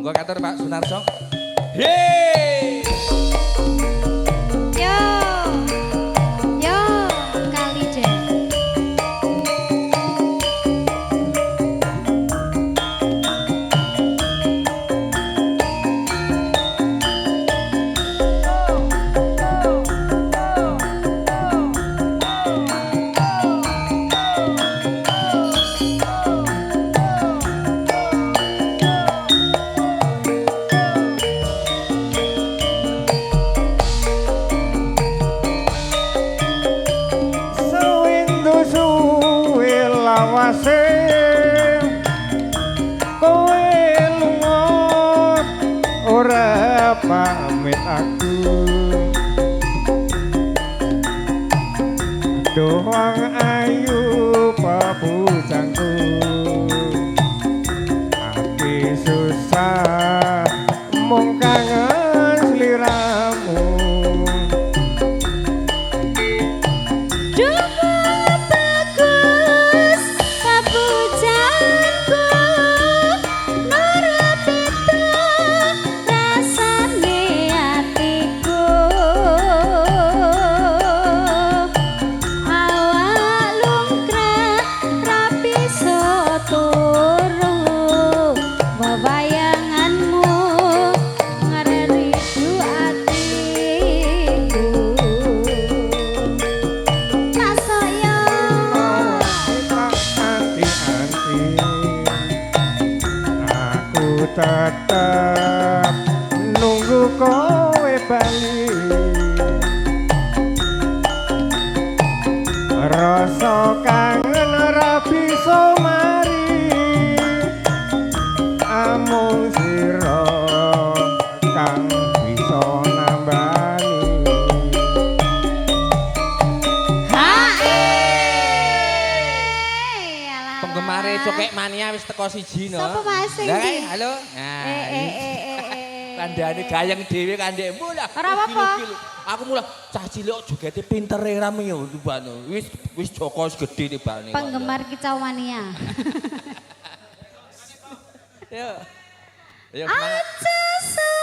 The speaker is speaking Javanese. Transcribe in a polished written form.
Monggo katur Pak Sunarso. Hey! Yo. Yo, kali je. Sewindu suwe lawase kowe lunga ora pamit aku. Doang ayu pepujangku, ati susah mung kangen sliramu. Duh bagus papujanku, ora beda rasane atiku. Awak lungkrah ra bisa turu, wewayanganmu ngreridu atiku. Tak saya Anti-anti aku tetep nunggu kowe bali. Rasa kangen ora bisa mari, amung sira kang bisa nambani. Hae. Penggemare Cokek Mania wis teko siji no. Sapa, Mas, sing Lah, ndi? kae, halo. Nah. Eh eh eh eh eh. Kandhane gayeng dhewe kandhekmu lah. Ora apa-apa. Aku mulah cah cilik jogete pintere rame yo tibane. Wis wis Joko wis gedhe tibane. Penggemar kicau mania. Yo. Ayo semangat. Aja.